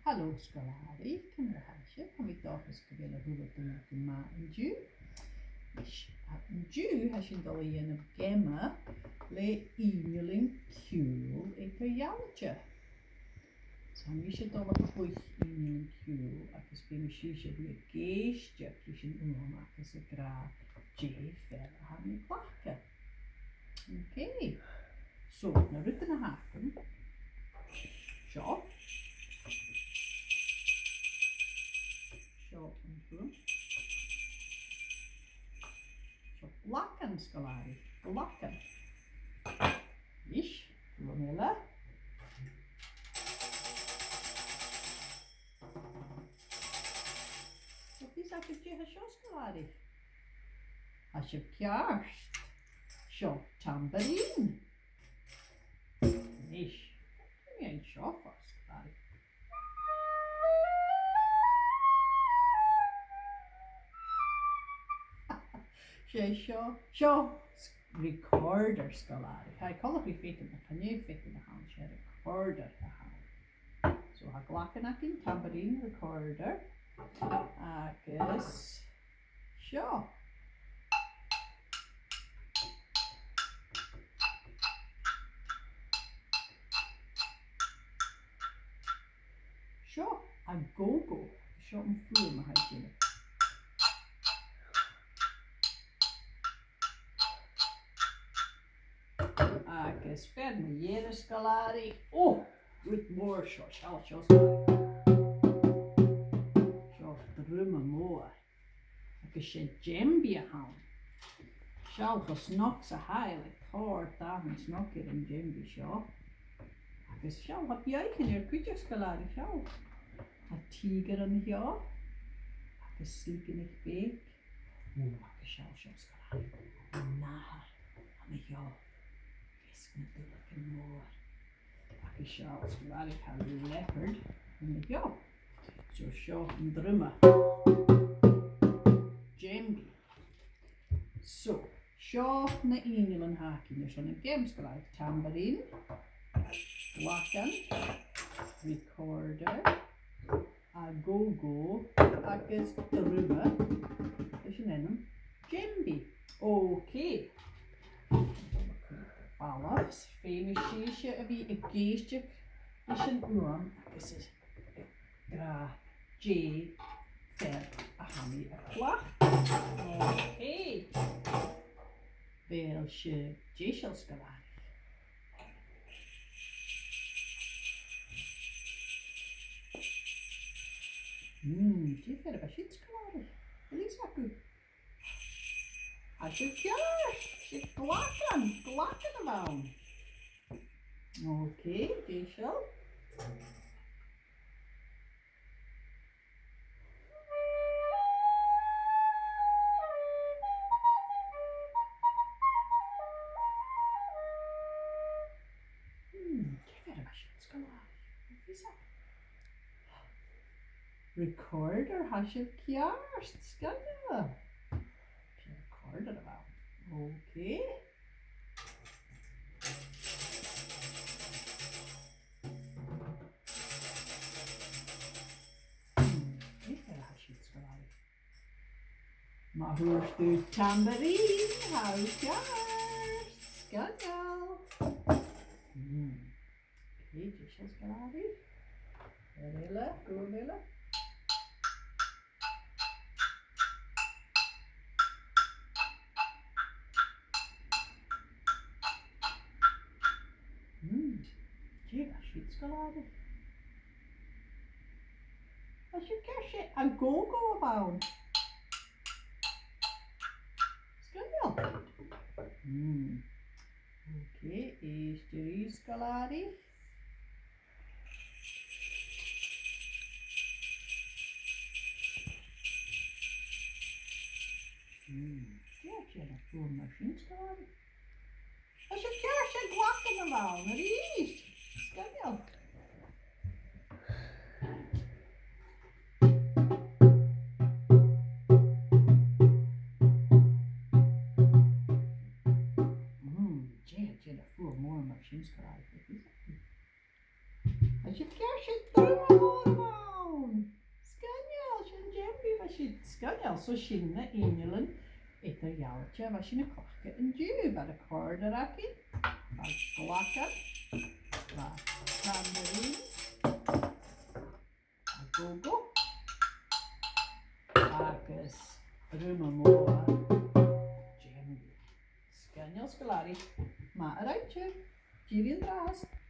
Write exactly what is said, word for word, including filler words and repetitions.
Halò, sgoilearan, ciamar a tha sibh? Tha mi an dòchas gu bheil a h-uile duine gu math an-diugh. Is, a, an-diugh, tha sinn a' dol a dhèanamh geama le innealan-ciùil eadar-dhealaichte. So, tha mise a' dol a chluich innealan-ciùil agus feumaidh sibhse a bhith ag èisteachd ris an fhuaim agus ag ràdh dè fear a tha mi a' cleachdadh. Okay. So, na rudan a th' agam. Seo. Seo an fhuaim. Seo glagan, sgoilearan. Glagan. Is, fuaim eile. So, fios agaibh dè tha seo, sgoilearan? Tha sibh ceart. Seo tambourine. Nis, dè mu dheidhinn seo, a sgoilearan? Seadh, seo, seo s-, recorder, sgoilearan. Tha e coltach ri feadan, ach chan e feadan a th' ann, 's e recorder a th' ann. So, tha glagan againn, tambourine, recorder, agus seo. Seo a' go-go. Seo am fuaim a tha e a' dèanamh. Agus fear mu dheireadh, sgoilearan. Ò, rud mòr seo, seall seo, sgoilearan. Seo druma mòr. Agus 's e djembe a th' ann. Seall cho snog 's a tha e, le tòrr dathan snog air an djembe seo. Agus seall, tha beathaichean air cuideachd, sgoilearan, seall. Tha tìgear an seo, agus sligeanaich bheag. Ò, agus seall seo, sgoilearan. An nathair an seo. Leisg na duilleagan mòr. Agus seall, sgoilearan, tha leopard an seo. So seo an druma. Djembe. So, seo na h-innealan a th' againn airson an geama, sgoilearan. Tambourine, glagan, recorder, a' go-go agus druma leis an ainm djembe. Okay. Balbh, feumaidh sibhse a bhith ag èisteachd ris an fhuaim agus ag ràdh dè fear a tha mi a' cleachdadh. Okay. A bheil sibh deiseil, sgoilearan? Mm, dè fear a bha sin, sgoilearan? A bheil fhios agaibh? Tha sibh ceart! 'S e glagan, glagan a bh' ann. Okay, deiseil. Hmm, dè fear a bha sin, sgoilearan? A bheil fhios agaibh? Recorder, tha sibh ceart, sgoinneil. 'S e recorder a bh' ann. Okay. Hmm, dè fear a tha siud, sgoilearan? Ma thuirt thu tambourine, tha thu ceart, sgoinneil. Hmm. Dè, deiseil, sgoilearan? Fear eile, fuaim eile. Mm. Dè bha siud, sgoilearan? Tha sibh ceart, 's e a' go-go a bh' ann. Sgoinneil. Mm. Okay, èistibh a-rithist, sgoilearan. Hmm, dè tha an fuaim mar sin, sgoilearan? Tha sibh ceart, 's e glagan a bh' ann a-rithist. Sgoinneil. Hmm, dè tha an fuaim mòr mar sin, sgoilearan? Tha sibh ceart, 's e druma mòr a bh' ann. Sgoinneil, so sin na h-innealan eadar-dhealaichte a bha sinn a' cleachdadh an-diugh. Bha recorder againn, bha glagan, bha tambourine, bha go-go, agus rùm mòr djembe. Sgoinneil, sgoilearan. Math a rinn sibh. Tìoraidh an-dràsta.